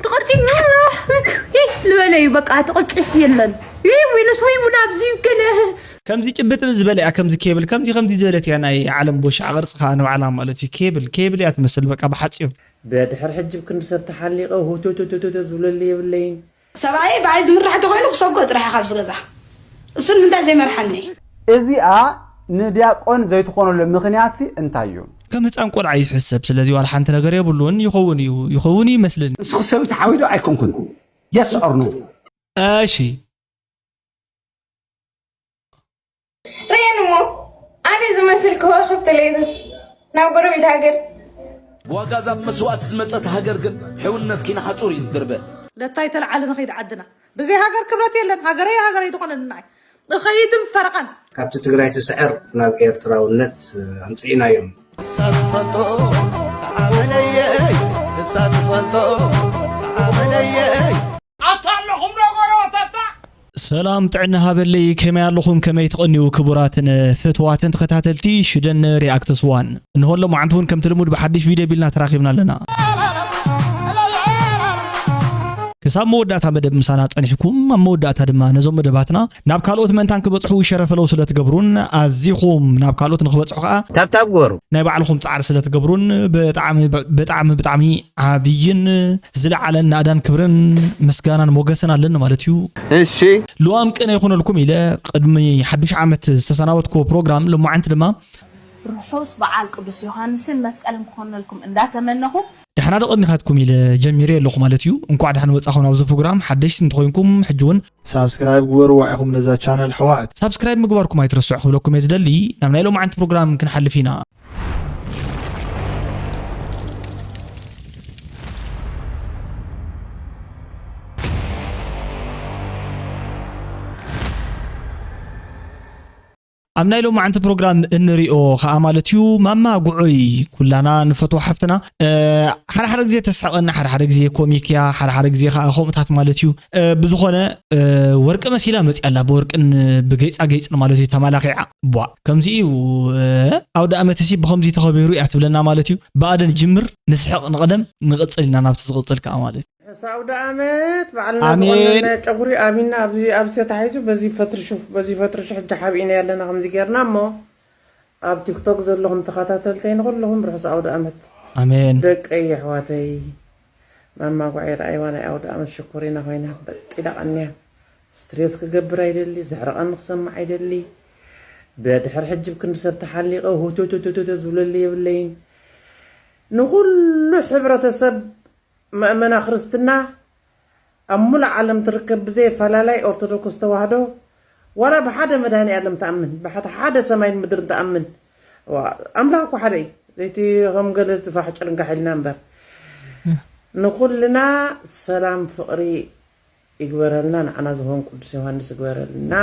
ትቕርጺ ልበለ እዩ በቃ። ትቕርጽስ የለን። ይህ ዊንስ ወይ እውን ኣብዚ ገለ ከምዚ ጭብጥ ዝበለ እያ። ከምዚ ኬብል ከምዚ ከምዚ ዝበለት እያ። ናይ ዓለም ቦሻዕ ቅርፂ ከዓ ንባዕላ ማለት እዩ። ኬብል ኬብል እያ ትመስል በቃ ብሓፂሩ። ብድሕር ሕጂ ብክንዲ ሰብ ተሓሊቐ ሁቶቶቶቶቶ ዝብለሉ የብለይን። ሰብኣየይ ብኣይ ዝምራሕ ተኾይኑ ክሰጎ ጥራሕ ካብ ዝገዛ እሱ ንምንታይ ዘይመርሓኒ። እዚኣ ንዲያቆን ዘይትኾነሉ ምኽንያትሲ እንታይ እዩ? ከም ህፃን ቆልዓ እዩ ዝሕሰብ። ስለዚ ዋላ ሓንቲ ነገር የብሉን። ይኸውን እዩ ይኸውን እዩ ይመስለኒ። ንስኺ ሰብ ተሓዊዶ ኣይኮንኩን። Yes or no? እሺ ርእየን እሞ ኣነ ዝመስል ከዋኽብቲ ሌትስ ናብ ጎረቤት ሃገር ብዋጋ ዛብ መስዋእቲ ዝመጸት ሃገር ግን ሕውነት ኪናኻ ጹር እዩ ዝድርበ። ለታይ ተለዓለ ንኸይድ ዓድና ብዘይ ሃገር ክብረት የለን። ሃገረይ ሃገረይ ዝኾነ ንናይ እኸይድን ፈረቓን ካብቲ ትግራይ ትስዕር ናብ ኤርትራውነት ኣምፅኢናዮም። ንሳ ትፈልጦ ተዓመለየይ ንሳ ትፈልጦ ተዓመለየይ ኣታ ኣለኹም ዶ ጎረባተታ ሰላም ጥዕና ሃበለይ፣ ከመይ ኣለኹም? ከመይ ትቐንዩ ክቡራትን ፍትዋትን ተኸታተልቲ ሽደን ሪኣክትስ ዋን? እንሆ ሎማዓንቲ እውን ከምቲ ልሙድ ብሓድሽ ቪድዮ ቢልና ተራኺብና ኣለና። ክሳብ መወዳእታ መደብ ምሳና ጸኒሕኩም ኣብ መወዳእታ ድማ ነዞም መደባትና ናብ ካልኦት መንታን ክበጽሑ ሸረፈለው ስለ ትገብሩን ኣዚኹም ናብ ካልኦት ንኽበጽሑ ከኣ ታብታብ ግበሩ። ናይ ባዕልኹም ጻዕሪ ስለ ትገብሩን ብጣዕሚ ብጣዕሚ ብጣዕሚ ዓብይን ዝለዓለን ናእዳን ክብርን ምስጋናን ሞገስን ኣለኒ ማለት እዩ። እሺ። ልዋም ቅነ ይኹነልኩም ኢለ ቅድሚ ሓዱሽ ዓመት ዝተሰናበትኩዎ ፕሮግራም ሎማዓንቲ ድማ ርሑስ በዓል ቅዱስ ዮሃንስን መስቀልን ክኾነልኩም እንዳተመነኹ። ዳሕና ዶ ቀኒኻትኩም ኢለ ጀሚረ ኣለኹ ማለት እዩ። እንኳዕ ዳሕን መጻኹም ናብዚ ፕሮግራም። ሓደሽቲ እንተኾይንኩም ሕጂ እውን ሳብስክራይብ ግበርዋ ኢኹም ነዛ ቻነል ኣሕዋት። ሳብስክራይብ ምግባርኩም ኣይትረስዑ ክብለኩም እየ ዝደሊ። ናብ ናይ ሎማዓንቲ ፕሮግራም ክንሓልፍ ኢና። ኣብ ናይ ሎማዓንቲ ፕሮግራም እንሪኦ ከዓ ማለት እዩ ማማ ጉዑይ ኩላና ንፈትዋ ሓፍትና ሓደ ሓደ ግዜ ተስሕቐና ሓደ ሓደ ግዜ ኮሚክ እያ ሓደ ሓደ ግዜ ከዓ ከምኡታት ማለት እዩ ብዝኾነ ወርቂ መሲላ መፅያ ኣላ ብወርቅን ብጌፃ ጌፅን ማለት እዩ ተማላኺዓ ቧ ከምዚ እዩ ኣውደ ኣመት ሲ ብከምዚ ተኸቢሩ እያ ትብለና ማለት እዩ ብኣ ዶ ንጅምር ንስሕቕ ንቐደም ንቕፅል ኢና ናብቲ ዝቕፅል ከዓ ማለት እዩ ርሑስ ኣውደኣመት ባዕልና ኣሜን። ዝቖነነ ጨጉሪ ኣሚና ኣብዚ ኣብዚ ተታሒዙ በዚ ፈትርሹ በዚ ፈትርሹ ሕጂ ሓቢእና ያለና ከምዚ ጌርና እሞ ኣብ ቲክቶክ ዘለኹም ተኸታተልተይ ንኹልኹም ርሑስ ኣውደኣመት ኣሜን። ደቀይ ኣሕዋተይ ማማ ጓዓይ ረኣይዋ ናይ ኣውደኣመት ሽኮሪና ኮይና በጢላ ቀንያ ስትሬስ ክገብር ኣይደሊ ዘሕርቐኒ ክሰምዕ ኣይደሊ ብድሕር ሕጂ ብክንዲ ሰብ ተሓሊቐ ሁቶቶቶቶ ዝብለሉ የብለይን ንኹሉ ሕብረተሰብ መእመና ክርስትና ኣብ ሙሉእ ዓለም ትርከብ ብዘየፈላላይ ኦርቶዶክስ ተዋህዶ ዋላ ብሓደ መድሃኒኣለም ትኣምን ብሓቲ ሓደ ሰማይን ምድርን ትኣምን ኣምላኽ እኮ ሓደ እዩ ዘይቲ ከም ገለ ዝፋሕ ጭርንጋሕ ኢልና እምበር ንኹልና ሰላም ፍቕሪ ይግበረልና ንዓና ዝኸውን ቅዱስ ዮሃንስ ይግበረልና።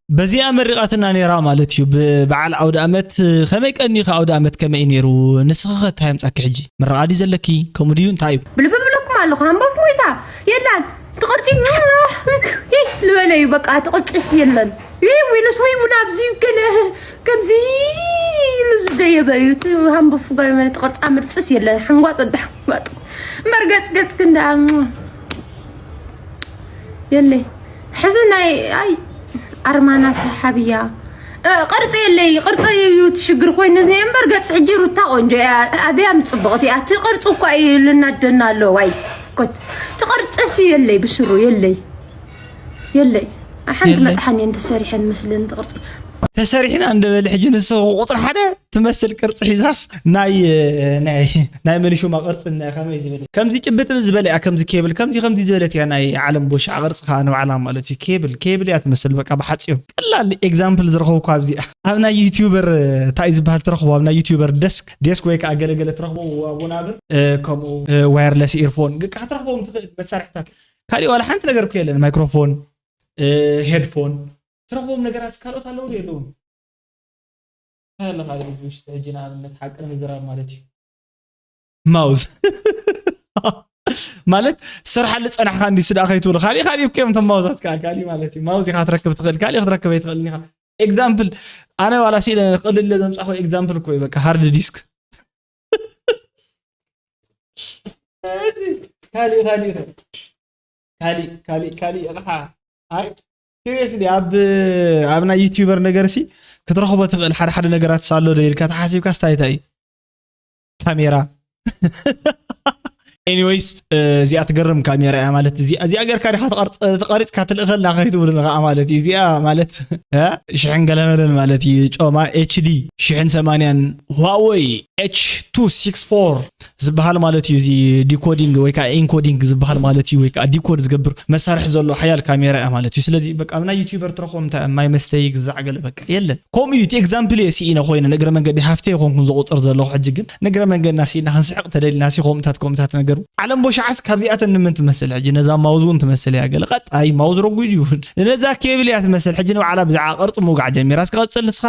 በዚኣ መሪቓትና ነይራ ማለት እዩ። ብበዓል ኣውደ ኣመት ከመይ ቀኒኻ ኣውደ ኣመት ከመይ እዩ ነይሩ? ንስኺ ኸ እንታይ ኣምጻኪ ሕጂ? ምርቓ ድዩ ዘለኪ? ከምኡ ድዩ እንታይ እዩ? ብልቢ ብለኩም ኣለኹ ሃምቦፍ ሞይታ የላን ትቕርጺ ልበለ እዩ በቃ ትቕርጽስ የለን ይህ ዊንስ ወይ እውን ኣብዚ ገለ ከምዚ ኢሉ ዝደየበ እዩ እቲ ሃምቦፍ ጋር ትቕርጻ ምርጽስ የለን ሓንጓጥ ወዲ ሓንጓጥ እምበር ገጽ ገጽ ክንዳ የለይ ሕዚ ናይ ኣይ ኣርማና ሰሓብያ ቅርፂ የለይ ቅርፂ እዩ ትሽግር ኮይኑ እምበር ገፅ ሕጂ ሩታ ቆንጆ እያ ኣድያም ፅብቕቲ እያ እቲ ቅርፂ እኳ እዩ ልናደና ኣሎ ዋይ ኮት ትቅርፅስ የለይ ብስሩ የለይ የለይ ሓንቲ መጥሓን እየን ተሰሪሐን መስለን ትቅርፂ ተሰሪሕና እንደበለ ሕጂ ንስኹ ቁፅሪ ሓደ ትመስል ቅርፂ ሒዛስ ናይ ናይ ናይ መን ሽማ ቅርፂ ናይ ከመይ ዝበለ ከምዚ ጭብጥ ዝበለ እያ ከምዚ ኬብል ከምዚ ከምዚ ዝበለት እያ ናይ ዓለም ቦሻዕ ቅርፂ ከዓ ንባዕላ ማለት እዩ ኬብል ኬብል እያ ትመስል በቃ ብሓፂሩ ቀላል ኤግዛምፕል ዝረኸብኩ ኣብዚ ኣብ ናይ ዩቲዩበር እንታይ ዝበሃል ትረኽቦ ኣብ ናይ ዩቲዩበር ደስክ ዴስክ ወይ ከዓ ገለገለ ትረኽቦ ወናብር ከምኡ ዋየርለስ ኢርፎን ግቃ ክትረኽቦም ትኽእል መሳርሕታት ካሊእ ዋላ ሓንቲ ነገር እኮ የለን ማይክሮፎን ሄድፎን ትረኽቦም ነገራት ካልኦት ኣለዉ የለውን ኣለኻ ውሽጢ ሕጂ ንኣብነት ሓቂ ንምዝራብ ማለት እዩ ማውዝ ማለት ትሰርሓሉ ፀናሕካ እንዲ ስዳ ከይትብሉ ካሊእ ካሊእ እኮ እዮም ቶም ማውዛት ከዓ ካሊእ ማለት እዩ ማውዝ ኢኻ ትረክብ ትኽእል ካሊእ ክትረክብ ኣይትኽእልን ኢኻ ኤግዛምፕል ኣነ ዋላ ስኢለ ቅልለ ዘምፃኹ ኤግዛምፕል እኮ እዩ በቃ ሃርድ ዲስክ ካሊእ ካሊእ ካሊእ ካሊእ ካሊእ ኣቕሓ። ኣይ፣ ሲሪየስሊ፣ ኣብ ኣብ ናይ ዩቲዩበር ነገር ሲ ክትረኽቦ ትኽእል ሓደ ሓደ ነገራት ሳሎ ዶ ኢልካ ተሓሲብካ ስታይ እንታይ እዩ? ካሜራ። ኤኒዌይስ፣ እዚኣ ትገርም ካሜራ እያ ማለት፣ እዚኣ እዚኣ ጌርካ ዲኻ ትቐርጽ ተቐሪጽካ ትልእኸልና ከይትብሉኒ ከዓ ማለት እዩ። እዚኣ ማለት ሽሕን ገለመለን ማለት እዩ። ጮማ ኤች ዲ ሽሕን ሰማንያን፣ Huawei ኤች ቱ ሲክስ ፎር ዝበሃል ማለት እዩ። እዚ ዲኮዲንግ ወይ ከዓ ኢንኮዲንግ ዝበሃል ማለት እዩ። ወይ ከዓ ዲኮድ ዝገብር መሳርሒ ዘሎ ሓያል ካሜራ እያ ማለት እዩ። ስለዚ በቃ ኣብ ናይ ዩቲዩበር ትረኽቦም እንታይ፣ ማይ መስተይ ግዛዕ ገለ በቃ የለን። ከምኡ እዩ እቲ ኤግዛምፕል እየ ስኢነ ኮይነ፣ ንእግረ መንገዲ ሃፍተ ይኮንኩን ዝቁፅር ዘለኹ። ሕጂ ግን ንእግረ መንገድና ስኢና ክንስሕቅ ተደሊና ሲ ከምኡታት ከምኡታት ነገሩ። ዓለም ቦሻዓስ ካብዚኣተን ንምን ትመስል? ሕጂ ነዛ ማውዝ እውን ትመስል እያ። ገለ ቀጣይ ማውዝ ረጉድ እዩ። ነዛ ኬብል እያ ትመስል። ሕጂ ንባዕላ ብዛዕባ ቅርፂ ምውጋዕ ጀሚራ። እስኪ ቀፅል ንስኻ።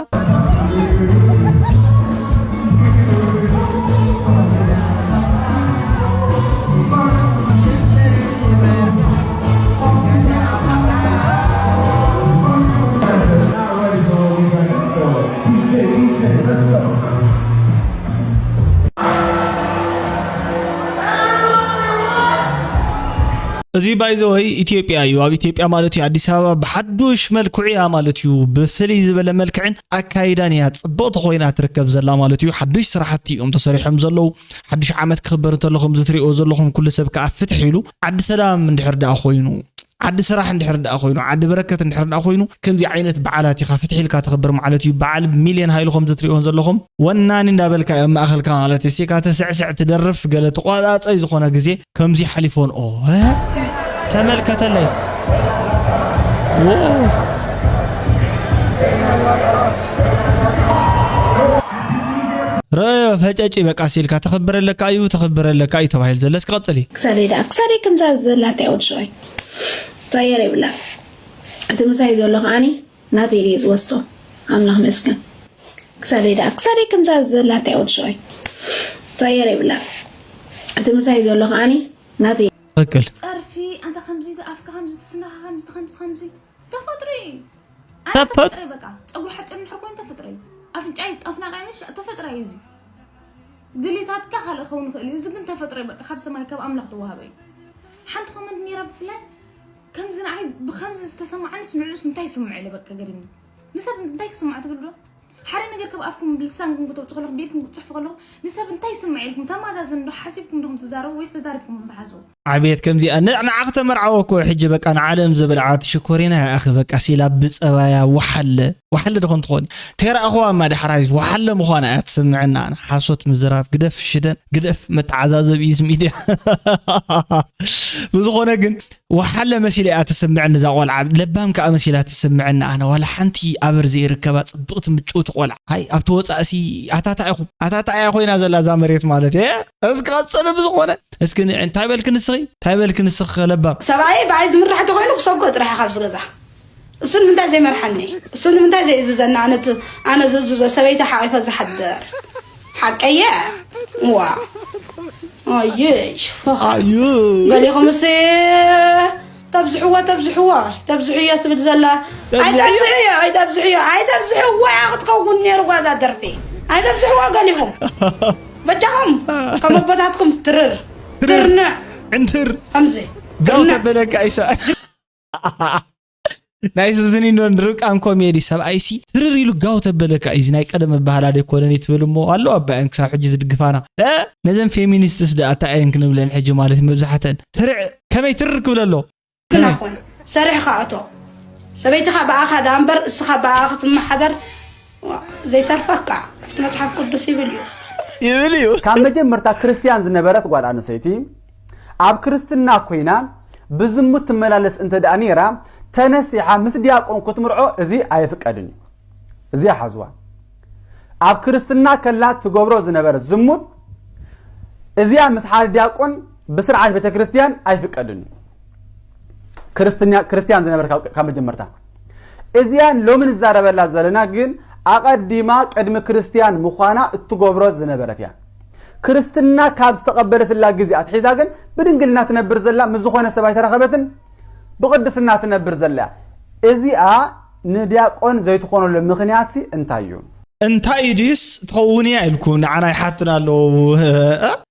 እዚ ባይዘወይ ኢትዮጵያ እዩ። ኣብ ኢትዮጵያ ማለት እዩ፣ ኣዲስ ኣበባ ብሓዱሽ መልክዑ እያ ማለት እዩ። ብፍልይ ዝበለ መልክዕን ኣካይዳን እያ ጽብቕቲ ኮይና ትርከብ ዘላ ማለት እዩ። ሓዱሽ ስራሕቲ እዮም ተሰሪሖም ዘለዉ። ሓዱሽ ዓመት ክኽበር እንተሎ ከምዚ ትሪእዎ ዘለኹም ኩሉ ሰብ ከኣ ፍትሕ ኢሉ፣ ዓዲ ሰላም እንድሕር ደኣ ኮይኑ፣ ዓዲ ስራሕ እንድሕር ደኣ ኮይኑ፣ ዓዲ በረከት እንድሕር ደኣ ኮይኑ፣ ከምዚ ዓይነት በዓላት ኢኻ ፍትሕ ኢልካ ተኽብር ማለት እዩ። በዓል ሚልዮን ሃይሉ ከምዚ ትሪእዎን ዘለኹም ወናኒ እንዳበልካ እዮም ማእኸልካ ማለት እዩ። ሴካ ተስዕስዕ ትደርፍ ገለ ተቋጻጸይ ዝኾነ ግዜ ከምዚ ሓሊፎን ኦ፣ እ? ተመልከተለይ። ዎ። ረዮ ፈጨጪ በቃ ሲልካ ተኽብረለካ እዩ፣ ተኽብረለካ እዩ ተባሂሉ ዘሎ። እስኪ ቀጽሊ። ክሳደይ ደኣ፣ ክሳደይ ከምዛ ዘላ እንታይ ወዲ ሰብኣይ? ታየር የብላ። እቲ ምሳይ ዘሎ ከዓኒ ናተይ ድየ ዝወስዶ? ኣምላኽ መስገን። ክሳደይ ደኣ፣ ክሳደይ ከምዛ ዘላ እንታይ ወዲ ሰብኣይ? ታየር የብላ። እቲ ምሳይ ዘሎ ከዓኒ ናተይ። ትኽክል። ጸርፊ፣ ኣንታ ከምዚ ኣፍካ ከምዚ ትስናኻ፣ ከምዚ፣ ከምዚ፣ ከምዚ። ተፈጥሮ እዩ። ኣነ ተፈጥ- ተፈጥሮ እዩ በቃ። ጸጉሪ ሓጺር እንድሕር ኮይኑ ተፈጥሮ እዩ። ኣፍንጫይ ጠፍናቕ ምሽ ተፈጥሮ እዩ እዚ። ድሌታትካ ካልእ ክኸውን ይኽእል እዩ። እዚ ግን ተፈጥሮ እዩ በቃ። ካብ ሰማይ ካብ ኣምላኽ ተዋህበ እዩ። ሓንቲ ኮመንት ነይራ ብፍላይ ከምዚ ንዓይ ብከምዚ ዝተሰማዓንስ ንዕኡስ እንታይ ይስምዖ ኢለ በቃ ገሪምኒ። ንሰብ እንታይ ክስምዖ ትብል ዶ? ሓደ ነገር ካብ ኣፍኩም ብልሳንኩም ከተውጽኡ ከለኹም ብኢድኩም ክትጽሕፉ ከለኹም ንሰብ እንታይ ይስምዕ ኢልኩም ተማዛዝኑ ዶ ሓሲብኩም ዲኹም ትዛረቡ ወይስ ተዛሪብኩም ዲኹም ትሓስቡ? ዓቤት ከምዚኣ ን-፣ ንዓ ክተመርዓወ እኮ ሕጂ በቃ ንዓለም ዘበልዓ ትሽኮሪና እያ ኣኺ በቃ ሲላ ብጸባያ ወሓለ ወሓለ ዶ ትኾን? ተይረኣኽዋ እማ ዳሕራይ ወሓለ ምዃና እያ ትስምዐና። ሓሶት ምዝራብ ግደፍ ሽደን ግደፍ መተዓዛዘቢ እዩ እዚ ሚድያ። ብዝኾነ ግን ወሓለ መሲላ እያ ትስምዐኒ እዛ ቆልዓ፣ ለባም ከኣ መሲላ ትስምዐኒ ኣነ። ዋላ ሓንቲ ኣበር ዘይርከባ ጽብቕቲ ምጭውቲ ቆልዓ። ሃይ ኣብቲ ወጻእሲ ኣታታ ኢኹም፣ ኣታታ እያ ኮይና ዘላ እዛ መሬት ማለት እየ። እስኪ ቀጽሊ ብዝኾነ፣ እስኪ ንዕ-፣ እንታይ በልኪ ንስኺ? እንታይ በልኪ ንስኺ ለባም? ሰብኣይ ብኣይ ዝምራሕ ተኾይኑ ክሰጎ ጥራሕ ካብ ዝገዛ። እሱ ንምንታይ ዘይመርሓኒ? እሱ ንምንታይ ዘይእዝዘና? ኣነ ት-፣ ኣነ ዝእዝዞ ሰበይቲ ሓቒፈ ዝሓድር። ሓቀየ? ዋ። ኣየሽ። ኣዩ። ገሊኹምስ ተብዝሕዎ፣ ተብዝሕዎ፣ ተብዝሕዮ ትብል ዘላ። ተብዝሕዮ? ኣይተብዝሕዮ፣ ኣይተብዝሕዮ፣ ኣይተብዝሕዎ እያ ክትከውን ነይሩ ጓዛ ደርፊ። ኣይተብዝሕዎ ገሊኹም። በጃኹም፣ ከም ኣቦታትኩም ትርር፣ ትርር። ትርንዕ። እንትር። ከምዚ። ጋው ትርንዕ። ተበለካ ኣይሰ-፣ ናይ ሱዝኒኖን ርብቃን ኮሜዲ ሰብኣይሲ ትርር ኢሉ ጋው ተበለካ። እዚ ናይ ቀደም ኣበሃላ ደይኮነን እዩ ትብል እሞ ኣለዋ ኣባየን ክሳብ ሕጂ ዝድግፋና። እ? ነዘን ፌሚኒስትስ ደኣ እንታይ እየን ክንብለን ሕጂ ማለት መብዛሕተን? ትርዕ-፣ ከመይ ትርር ክብል ኣሎ? ግና ከመይ? ኾነ ሰሪሕኻ እቶ። ሰበይትኻ ብኣኻ ደኣ እምበር እስኻ ብኣኻ ክትመሓደር ዋ፣ ዘይተርፈካ ኣብቲ መጽሓፍ ቅዱስ ይብል እዩ። ይብል እዩ። ካብ መጀመርታ ክርስትያን ዝነበረት ጓል ኣንስተይቲ ኣብ ክርስትና ኮይና ብዝሙት ትመላለስ እንተ ደኣ ነይራ፣ ተነሲሓ ምስ ዲያቆን ክትምርዖ እዚ ኣይፍቀድን እዩ። እዚኣ ሓዝዋ። ኣብ ክርስትና ከላ ትገብሮ ዝነበረት ዝሙት እዚኣ ምስ ሓደ ዲያቆን ብስርዓት ቤተ ክርስትያን ኣይፍቀድን እዩ። ክርስትኛ-፣ ክርስትያን ዝነበረ ካብ፣ ካብ መጀመርታ። እዚኣን ሎሚ ንዛረበላ ዘለና ግን ኣቐዲማ ቅድሚ ክርስትያን ምዃና እትገብሮ ዝነበረት እያ። ክርስትና ካብ ዝተቐበለትላ ግዜ ኣትሒዛ ግን ብድንግልና ትነብር ዘላ ምስ ዝኾነ ሰብ ኣይተራኸበትን፣ ብቕድስና ትነብር ዘላ እያ። እዚኣ ንዲያቆን ዘይትኾነሉ ምኽንያትሲ እንታይ እዩ? እንታይ እዩ ድዩስ ትኸውን እያ ኢልኩ ንዓና ይሓትና ኣለዉ። እ?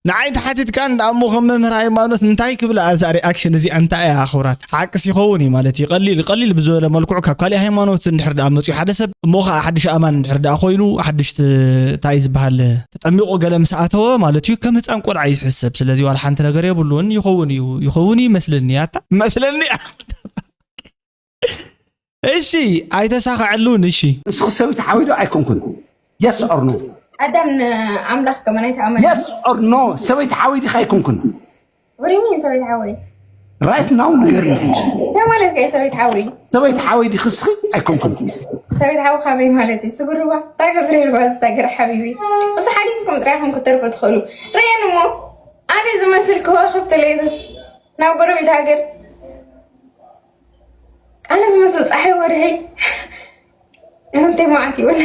ንዓይ እንተሓቲትካ እንዳ እሞ ከም መምህር ሃይማኖት እንታይ ክብል እዛ ሪኣክሽን እዚኣ እንታይ እያ ኣኽብራት? ሓቅስ ይኸውን እዩ ማለት እዩ። ቀሊል ቀሊል ብዝበለ መልክዑ ካብ ካሊእ ሃይማኖት እንድሕር ደኣ መፅኡ ሓደ ሰብ እሞ ከዓ ሓድሽ ኣማን እንድሕር ደኣ ኮይኑ ሓድሽ ት- እንታይ ዝበሃል ተጠሚቑ ገለ ምስ ኣተወ ማለት እዩ ከም ህፃን ቆልዓ እዩ ዝሕሰብ። ስለዚ ዋላ ሓንቲ ነገር የብሉን ይኸውን እዩ ይኸውን እዩ ይመስለኒ ኣታ መስለኒ እሺ ኣይተሳኸዐሉን። እሺ ንስኺ ሰበይቲ ሓወይ ዶ ኣይኮንኩን? Yes or no? ኣዳም ንኣምላኽ ከመን ኣይተኣመነ? Yes or no? ሰበይቲ ሓወይ ዲኻ ኣይኮንኩን? What do you mean ሰበይቲ ሓወይ? Right now ንገርኒ ሕጂ። እንታይ ማለት ከ ሰበይቲ ሓወይ? ሰበይቲ ሓወይ ዲኺ እስኺ ኣይኮንኩን? ሰበይቲ ሓወይ ካበይ ማለት እዩ? ስጉርባ እንታይ ገብረ ይርባ ዝታገር ሓቢቢ። እሱ ሓሊምኩም ጥራይ ኢኹም ክትተርፉ ትኽእሉ። ርእየን እሞ ኣነ ዝመስል ከዋኽብቲ ሌትስ ናብ ጎረቤት ሃገር ኣነ ዝመስል ፀሓይ ወርሒ እንታይ መዓት ይወል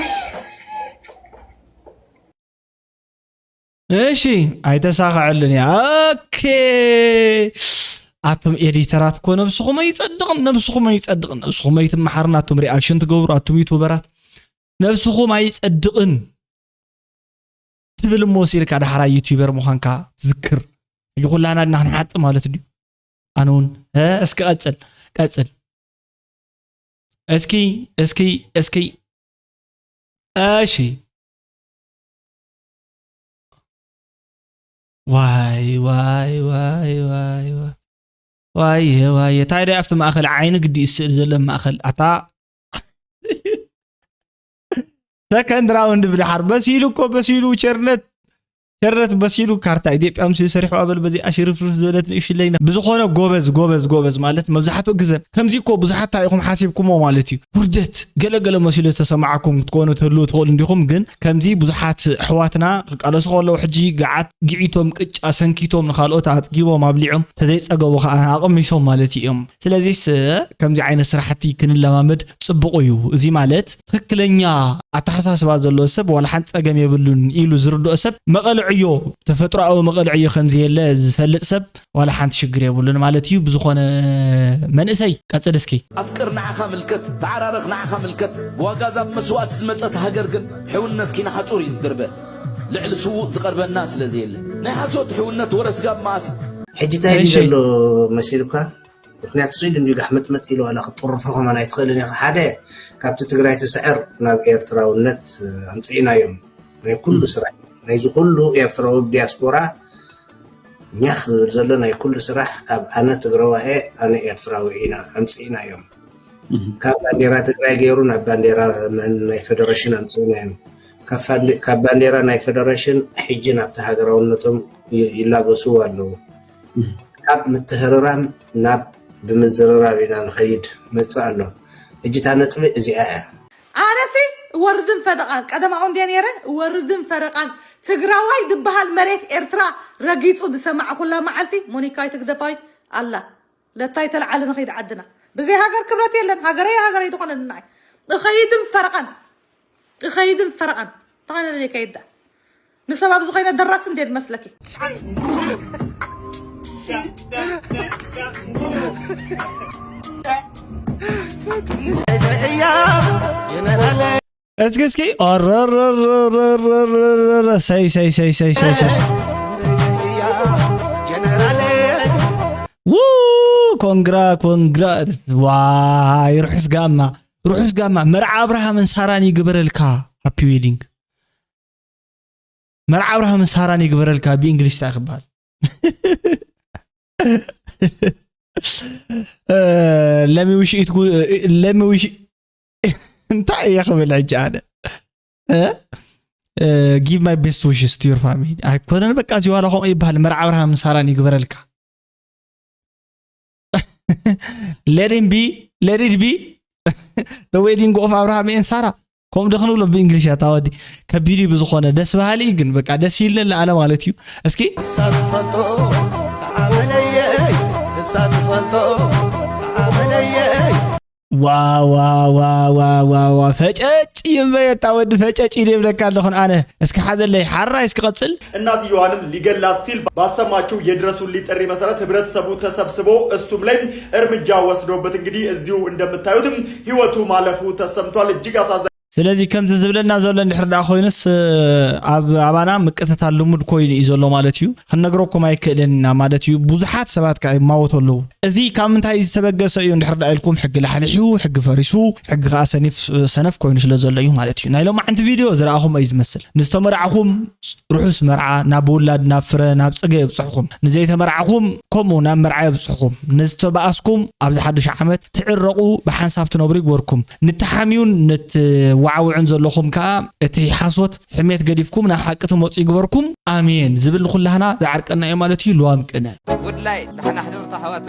እሺ ኣይተሳኸዐሉን እያ ኦኬ ኣቱም ኤዲተራት እኮ ነብስኹም ኣይጸድቕን ነብስኹም ኣይጸድቕን ነብስኹም ኣይትመሓርን ኣቱም ሪኣክሽን ትገብሩ ኣቱም ዩቱበራት ነብስኹም ኣይጸድቕን ትብል እሞ ሲልካ ዳሕራ ዩቲዩበር ምዃንካ ትዝክር ሕጂ ኩላና ድና ክንሓጥ ማለት ድዩ ኣነ እውን እስኪ ቀጽል ቀጽል እስኪ እስኪ እስኪ እሺ ዋይ ዋይ ዋይ ዋይ ዋይ ዋይ ዋይ ታይ ዳይ ኣብቲ ማእኸል ዓይኒ ግዲ ይስእል ዘሎ ማእኸል ኣታ ሰከንድ ራውንድ ብድሓር በሲሉ እኮ በሲሉ ቸርነት ቸርነት በሲሉ ካርታ ኢትዮጵያ ምስ ሰሪሑ ኣበል በዚ ኣሽርፍርፍ ዝበለት ንእሽለይና ብዝኾነ ጎበዝ ጎበዝ ጎበዝ ማለት መብዛሕትኡ ግዘ ከምዚ እኮ ብዙሓት እንታይ ኢኹም ሓሲብኩሞ ማለት እዩ ውርደት ገለገለ መሲሉ ዝተሰማዓኩም ክትኮኑ ትህልው ትኽእሉ እንዲኹም ግን ከምዚ ብዙሓት ኣሕዋትና ክቃለሱ ከለዉ ሕጂ ገዓት ግዒቶም ቅጫ ሰንኪቶም ንኻልኦት ኣጥጊቦም ኣብሊዖም ተዘይፀገቡ ከዓ ኣቕሚሶም ማለት እዮም ስለዚስ ከምዚ ዓይነት ስራሕቲ ክንለማመድ ፅቡቕ እዩ። እዚ ማለት ትኽክለኛ ኣተሓሳስባ ዘለዎ ሰብ ዋላ ሓንቲ ፀገም የብሉን ኢሉ ዝርድኦ ሰብ መቐልዕዮ ተፈጥሮኣዊ መቐልዕዮ ከምዘየለ ዝፈልጥ ሰብ ዋላ ሓንቲ ሽግር የብሉን ማለት እዩ። ብዝኾነ መንእሰይ ቀፅል እስኪ። ኣፍቅር ንዓኻ ምልከት፣ ተዓራረኽ ንዓኻ ምልከት። ብዋጋ ዛብ መስዋእቲ ዝመጸት ሃገር ግን ሕውነት ኪናኻ ጹር እዩ ዝድርበ። ልዕሊ ስዉእ ዝቐርበና ስለ ዘየለ። ናይ ሓሶት ሕውነት ወረ ስጋብ መኣስ እዩ? ሕጂ እንታይ ድዩ እሺ። ዘሎ መሲሉካ? ምኽንያቱ ስዊድን ድዩ ጋሕመጥመጥ ኢሉ ዋላ ክትጥርፎ ከማን ኣይትኽእልን ኢኻ። ሓደ፣ ካብቲ ትግራይ ትስዕር ናብ ኤርትራውነት ኣምጽኢናዮም። ናይ ኩሉ ስራሕ፣ ናይዚ ኩሉ ኤርትራዊ ዲያስፖራ ኛኽ ዝብል ዘሎ ናይ ኩሉ ስራሕ ካብ ኣነ ትግራዋይ እየ፣ ኣነ ኤርትራዊ ኢና ኣምጽኢናዮም። ካብ ባንዴራ ትግራይ ገይሩ ናብ ባንዴራ መን ናይ ፌደሬሽን ኣምጺእናዮም። ካብ ፋንዴ-፣ ካብ ባንዴራ ናይ ፌደሬሽን ሕጂ ናብቲ ሃገራውነቶም ይ-፣ ይላበስዎ ኣለዉ። ካብ ምትህርራም ናብ ብምዝርራብ ኢና ንኸይድ መጽእ ኣሎ። ሕጂ እታ ነጥቢ እዚኣ እያ። ኣነሲ እወርድን ፈደቓን ቀደማኡ እንድየ ነይረ እወርድን ፈረቓን ትግራዋይ ዝበሃል መሬት ኤርትራ ረጊፁ ዝሰማዕኩላ መዓልቲ ሞኒካዊት ህግደፋዊት ኣላ ለታይ ተለዓለ ንኸይድ ዓድና ብዘይ ሃገር ክብረት የለን ሃገረይ ሃገረይ ዝኾነ ድናይ እኸይድን ፈረቓን እኸይድን ፈረቓን ተኻነ ዘይከይዳ ንሰብ ኣብዚ ኮይነ ደራሲ እንዴ መስለኪ እያ ጀነራል እስኪ እስኪ ኦረረረረረረረ ሰይ ሰይ ሰይ ሰይ ሰይ ሰይ ጀነራል ው ኮንግራ ኮንግራ ዋይ ርሑስ ጋማ ርሑስ ጋማ መርዓ ኣብርሃምን ሳራን ይግበረልካ ሃፒ ዌዲንግ መርዓ ኣብርሃምን ሳራን ይግበረልካ ብእንግሊሽ ታይ ክበሃል ለሚ ውሽ ኢትኩ ለሚ ውሽ እንታይ እየ ክብል ሕጂ ኣነ give my best wishes to your family ኣይኮነን በቃ እዚ ዋላ ከምኡ ይበሃል መርዓ ኣብርሃምን ሳራን ይግበረልካ let it be let it be the wedding of Abraham and Sarah ከምኡ ዶ ክንብሎ ብእንግሊሽ እያ ታወዲ ከቢድ እዩ ብዝኾነ ደስ በሃሊ እዩ ግን በቃ ደስ ይብለኒ ኣነ ማለት እዩ እስኪ እሳ ትፈልጦ ተዓመለየይ እሳ ትፈልጦ ተዓመለየይ ዋዋዋዋዋዋ ፈጨጭ ይበየታ ወዲ ፈጨጭ ይደብለካ ኣለኹን ኣነ እስኪ ሓዘለይ ሓራይ እስኪ ቀፅል እናትየዋንም ሊገላት ሲል ባሰማችው የድረሱልኝ ጥሪ መሰረት ህብረተሰቡ ተሰብስቦ እሱም ላይ እርምጃ ወስዶበት እንግዲህ እዚሁ እንደምታዩትም ህይወቱ ማለፉ ተሰምቷል። እጅግ አሳዛኝ ስለዚ ከምዚ ዝብለና ዘሎ እንድሕር ደኣ ኮይኑስ ኣብ ኣባና ምቅትታል ልሙድ ኮይኑ እዩ ዘሎ ማለት እዩ። ክንነግረኩም ኣይክእልን ኢና ማለት እዩ። ብዙሓት ሰባት ከዓ ይማወቱ ኣለዉ። እዚ ካብ ምንታይ ዝተበገሰ እዩ እንድሕር ደኣ ኢልኩም፣ ሕጊ ላሕሊሕ እዩ፣ ሕጊ ፈሪሱ፣ ሕጊ ከዓ ሰኒፍ ሰነፍ ኮይኑ ስለ ዘሎ እዩ ማለት እዩ። ናይ ሎማዓንቲ ቪድዮ ዝረኣኹም እዩ ዝመስል። ንዝተመርዓኹም ርሑስ መርዓ፣ ናብ ውላድ፣ ናብ ፍረ፣ ናብ ጽገ የብጽሕኹም። ንዘይተመርዓኹም ከምኡ ናብ መርዓ የብጽሕኹም። ንዝተባኣስኩም ኣብዚ ሓድሽ ዓመት ትዕረቑ፣ ብሓንሳብ ትነብሩ ይግበርኩም። ንትሓምዩን ንትዋዓውዑን ዘለኹም ከኣ እቲ ሓሶት ሕሜት ገዲፍኩም ናብ ሓቂ ትመጹ ይግበርኩም። ኣሜን ዝብል ንኹላህና ዝዓርቀና እዩ ማለት እዩ። ልዋም ቅነ። Good light. ደሕና ሕደሩ ኣሕዋት።